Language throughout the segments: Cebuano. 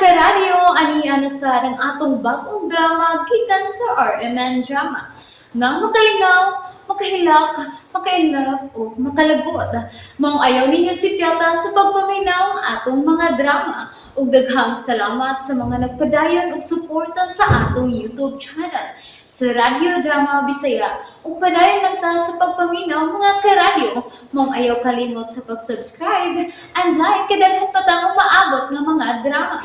Karadyo, ani ana sa ang atong bagong drama gikan sa RMN Drama. Nga makalingaw, makahilak, maka-inlove o makalagot. Maong ayaw ninyo sipyata sa pagpaminaw ang atong mga drama. Ug daghang salamat sa mga nagpadayon og suporta sa atong YouTube channel sa Radyo Drama Bisaya. Ug padayon lang ta sa pagpaminaw, mga karadyo. Maong ayaw kalimot sa pag-subscribe and like kay daghan pa tang umaabot nga mga drama.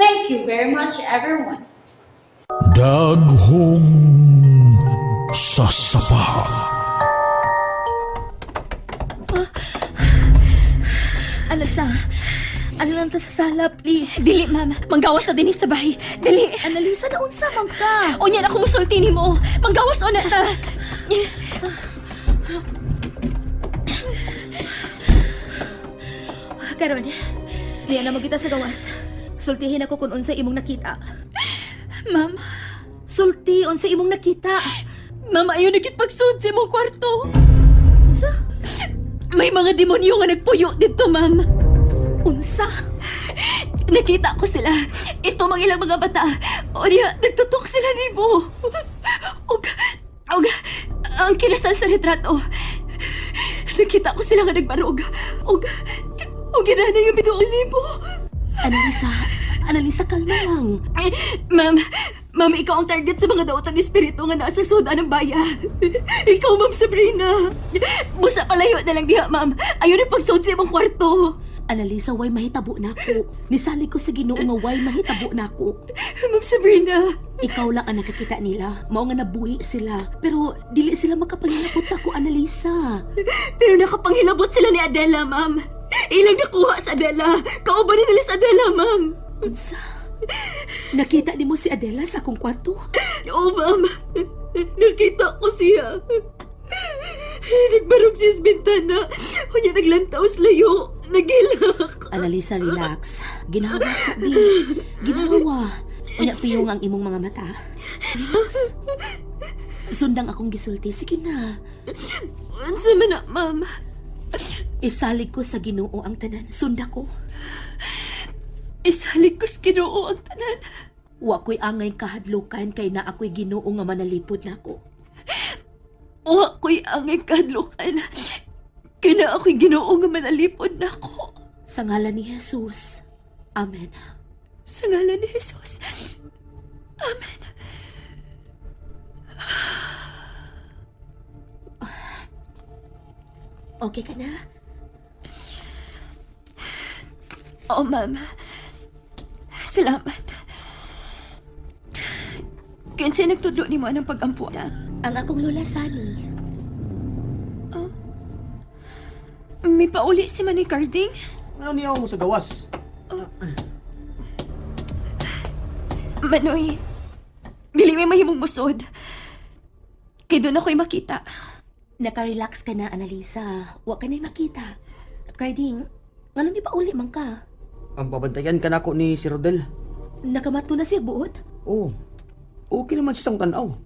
Thank you very much, everyone. Daghong sasapa. Analisa, ano lang ta sa sala, please? Dili, ma'am. Manggawas na dinhi sa bahay. Dili. Analisa, naunsa man ka? Unya na ako musulti nimo. Manggawas o na ta. Karon, diyan na magita sa gawas. Sultihin ako kung unsa imong nakita. Ma'am, Sulti unsa imong nakita. Ma'am, ayaw na gyud pagsud sa imong kwarto. Unsa? May mga demonyo nga nagpuyo dito, ma'am. Unsa? Nakita ko sila. Ito mga ilang mga bata. O niya, nagtutok sila nimo. Og, ang kinasal sa retrato. Nakita ko sila nga nagbarog. Og ginana yung bituon nimo. Analisa, Analisa, kalma lang. Ay, ma'am, ma'am, ikaw ang target sa mga daotang espiritu nga nasa suda ng baya. Ikaw, Ma'am Sabrina. Busa palayo na lang diha, ma'am. Ayaw na pagsuod sa imong kwarto. Analisa, way mahitabo na ako. Nisalig ko sa Ginoo nga way mahitabo na ako. Ma'am Sabrina. Ikaw lang ang nakakita nila. Mao nga nabuhi sila. Pero dili sila makapanghilabot ako, Analisa. Pero nakapanghilabot sila ni Adela, ma'am. Ilang nakuha sa Adela. Kauban ni nila sa Adela, ma'am. Unsa? Nakita nimo si Adela sa akong kwarto? Oo, ma'am. Nakita ko siya. Nagbarog siya sa bintana. Kunya naglantaw sa layo. Nagilak. Analisa, relax. Ginawa sa bi. Ginawa. Unya piyong ang imong mga mata. Relax. Sundang akong gisulti. Sige na. Unsa man na, ma'am? Isalig ko sa Ginoo ang tanan. Sunda ko. Isalig ko sa Ginoo ang tanan. Wa ko'y angay kahadlukan kay naa ko'y Ginoo nga manalipod nako. Wa ko'y angay kahadlukan. Kay naa ako'y Ginoo nga manalipod nako. Sa ngalan ni Jesus. Amen. Sa ngalan ni Jesus. Amen. Okay ka na? Oo, ma'am. Salamat. Kinsa nagtudlo nimo anang pag-ampo na? Ang akong lola Sani. May pauli si Manoy Carding? Ano niya mo sa gawas? Manoy, dili may mahimong musod. Kay doon ako'y makita. Naka-relax ka na, Analisa. Wa ka na'y makita. Carding, ngano ni pauli man ka? Ang pabantayan ka nako ni si Rodel. Nakamat ko na siya buot. Oh, okay naman siya sa tanaw.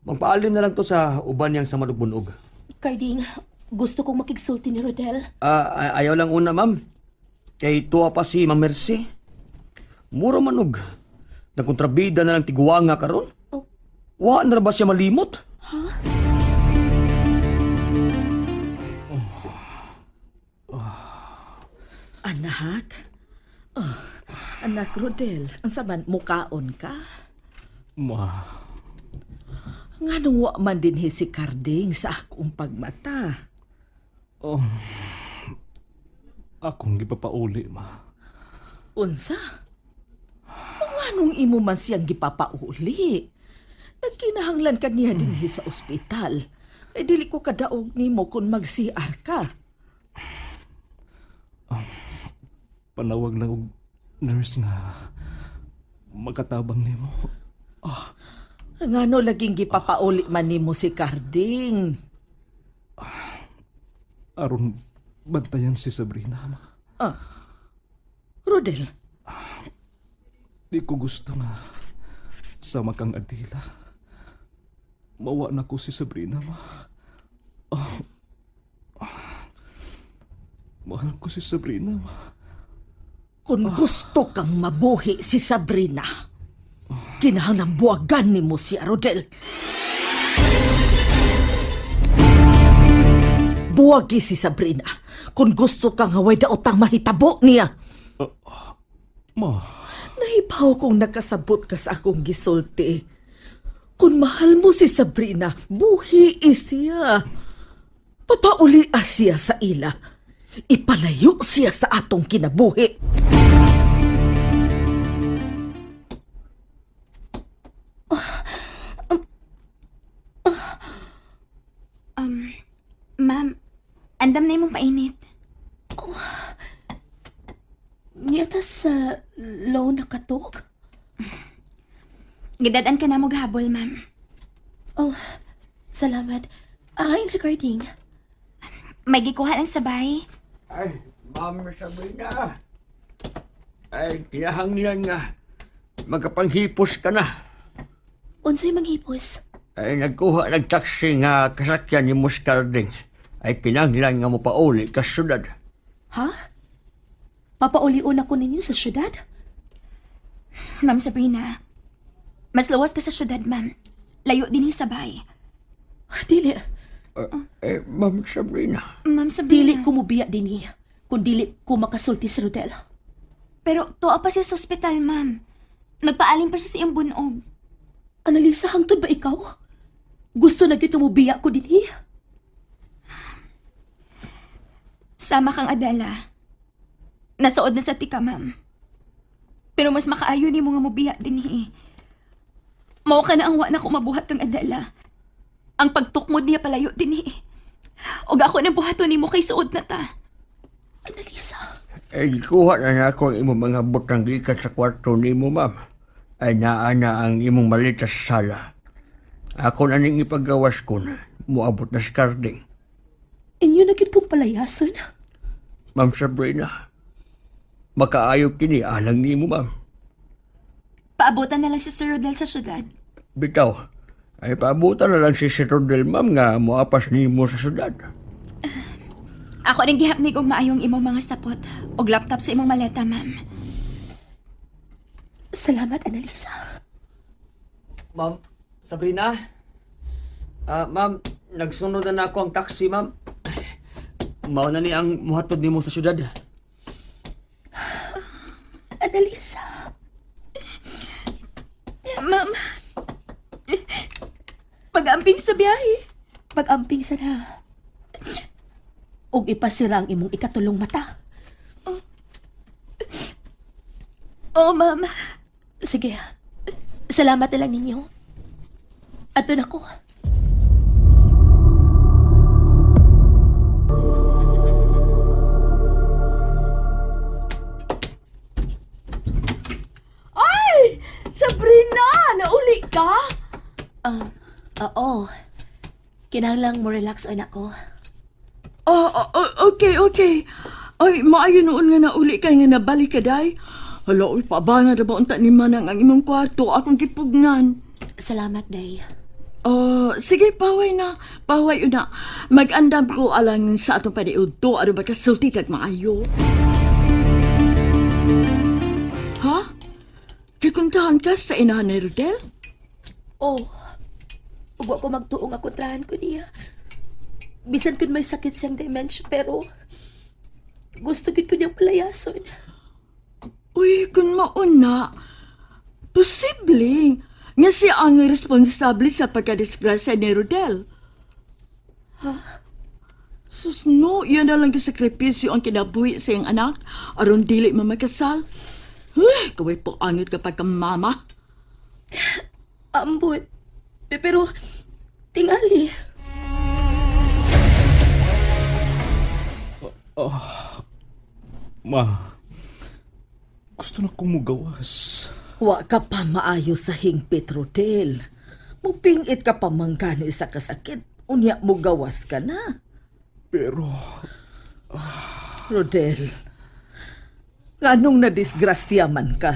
Magpaalim na lang to sa uban niyang sa madugbun-og. Carding, gusto kong makigsulti ni Rodel. Ah, ayaw lang una, ma'am. Kay tuwa pa si Ma'am Mercy. Mura manog. Nagkontrabida na lang tiguanga karon. Oh. Wa na ra ba siya malimot? Anak? Oh, anak Rodel, ang saman mukaon ka? Ma, Nganong wa man din si Carding sa akong pagmata. Oh, akong gipapauli, ma. Unsa? Nganong imo man siyang gipapauli? Nagkinahanglan ka niya dinhi sa ospital. Ay dili ko kadaog nimo kung mag-CR ka. Panawag lang og nurse nga makatabang nimo. Ngano laging gipapauli man nimo si Carding? Aron bantayan si Sabrina, ma. Ah, Rodel, Di ko gusto nga sama kang Adela. Mawa na ko si Sabrina, ma. Oh. Ah. Mahal ko si Sabrina, ma. Kung gusto kang mabuhi si Sabrina, kinahanglang buwagan nimo si Rodel. Buwagi si Sabrina kung gusto kang haway daotang mahitabo niya. Ma, Nahibaw kong nakasabot ka sa akong gisulti. Kung mahal mo si Sabrina, buhi siya. Papauli siya sa ila. Ipalayo siya sa atong kinabuhi. Ma'am, andam na imong painit. Niyata sa low nakatok? Gidad-an ka na mo gahabol, ma'am. Oh, salamat. Ayon sa carding. May gikuha lang sabay. Ay, Ma'am Sabrina. Ay, kinahanglan nga. Magkapanghipos ka na. Unsay manghipos? Ay, nagkuha ng taxi nga kasakyan ni Muscarding. Ay, kinahanglan nga mo pauli ka syudad. Ha? Papauliun ako ninyo sa syudad? Ma'am Sabrina, mas lawas ka sa syudad, ma'am. Layo din yung sabay. Dili. Eh, Ma'am Sabrina. Ma'am Sabrina. Dili ko mubiya dinhi. Kung dili ko makasulti si Rodel. Pero tuwa pa siya sa ospital, ma'am. Nagpaalim pa siya sa iyang bunog. Analisa, hangtod ba ikaw? Gusto na gyud mubiya ko dinhi? Sama kang Adela. Nasuod na sa tika, ma'am. Pero mas makaayo ni mo nga mobiya dinhi. Mao ka na ang wa na ko mabuhat kang Adela. Ang pagtukmod niya palayo dinhi. Og ako nang buhaton nimo kay suod na ta. Analisa. Ay, kuha na na ako ang imong mga butang gikan sa kwarto nimo, ma'am. Ay, naa na ang imong malita sa sala. Ako na ning ipagawas ko na. Muabot na si Carding. Inyo na gyud kong palayason. Ma'am Sabrina, makaayo kini alang nimo, ma'am. Paabutan na lang si Sir Rodel sa syudad. Bitaw, ay paabutan na lang si Sir Rodel, ma'am, nga moapas nimo sa syudad. Ako rin gihapnig og maayong imong mga sapot og laptop sa imong maleta, ma'am. Salamat, Analisa. Ma'am, Sabrina? Ah, ma'am, nagsunod na na ako ang taxi, ma'am. Mao na ni ang muhatod nimo sa syudad. Analisa. Ma'am. Pag-amping sa biyahe. Pag-amping sa na. Og ipasira ang imong ikatulong mata. Oh, ma'am. Sige. Salamat na lang ninyo. Ato na ko. Ay! Sabrina! Nauli ka? Ah, oo. Kinahanglang mo relax anak ko. Oh, oh, okay, okay. Ay, maayo noon nga nauli ka nga nabalik ka, day. Hala, uy, paabanga na ba unta ni Manang ang imong kwarto akong gipugnan. Salamat, Day. Oh, sige, paway na. Paway una. Mag-andam ko alang sa atong paniudto aron makasulti kag maayo. Ha? Kikuntahan ka sa inahan ni Rodel? Oh, ug wa ko magtuong ako kontrahan ko niya. Bisan kun may sakit siyang dementia, pero gusto gid ko niyang palayason. Uy, kung mauna, posible nga siya ang responsable sa pagkadisgrasya ni Rodel. Ha? Sus, no, yan na lang sakripisyo ang kinabuhi sa iyang anak aron dili mamakasal. Huy, kaway po angot kapag ka mama. Ambot. Pero, tingali. Ma, gusto na kong mugawas. Wa ka pa maayo sa hingpit, Rodel. Mupingit ka pa manggani sa kasakit. Unya mo gawas ka na. Pero, Rodel, nganong nadisgrasya man ka?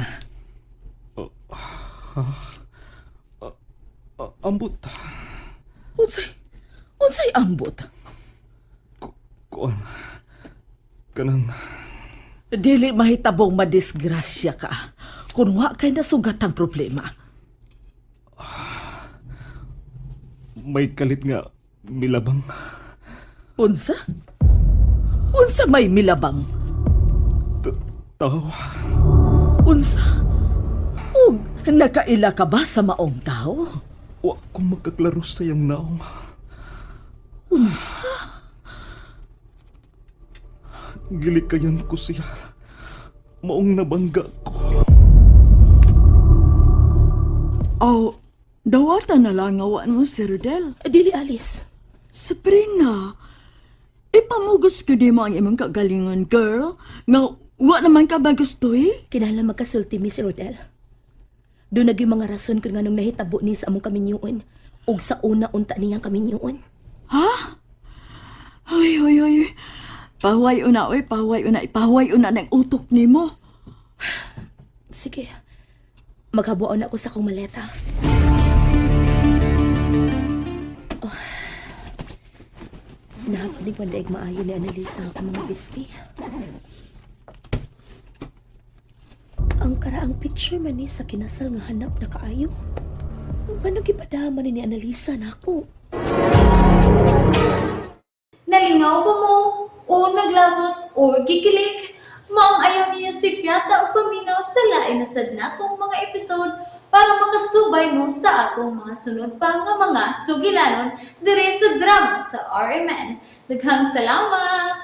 ambot. Unsay, unsay ambot? Kuan, kanang, Dili mahitabong madisgrasya ka kung wa kay nasugatang problema. May kalit nga milabang. Unsa? Unsa may milabang? Tao. Unsa? Ug nakaila ka ba sa maong tao? Wa ko makaklaro sa iyang naong. Unsa? Gilikayan ko siya. Maong nabangga ko. Oh, dawata na lang nga wa mo si Rodel. Dili, Alice. Sabrina, ipamugos ko di mo ang imong kagalingon, girl. Nga, wa naman ka ba gusto eh? Kinahanglan magkasulti mi si Rodel. Doon na gyud mga rason kung nganong nahitabo ni sa among kaminyuon ug sa una unta niyang kaminyuon. Ha? Ay, ay, ay. Pahuway una, oy, pahuway una, ipahuway una ng utok nimo. Sige. Maghabuan na ako sa akong maleta. Oh. Nahapanig man daig maayo ni Annalisa ang akong mga bestie. Ang karaang picture man ni sa kinasal nga hanap na kaayo. Paano gipadama ni Annalisa na ako? Nalingaw ba mo? O naglagot o gikilig? Maong ayaw niyo si Piata o paminaw sa lain na sad natong mga episode para makasubay mo sa atong mga sunod pa nga mga sugilanon dire sa drama sa RMN. Daghang salamat!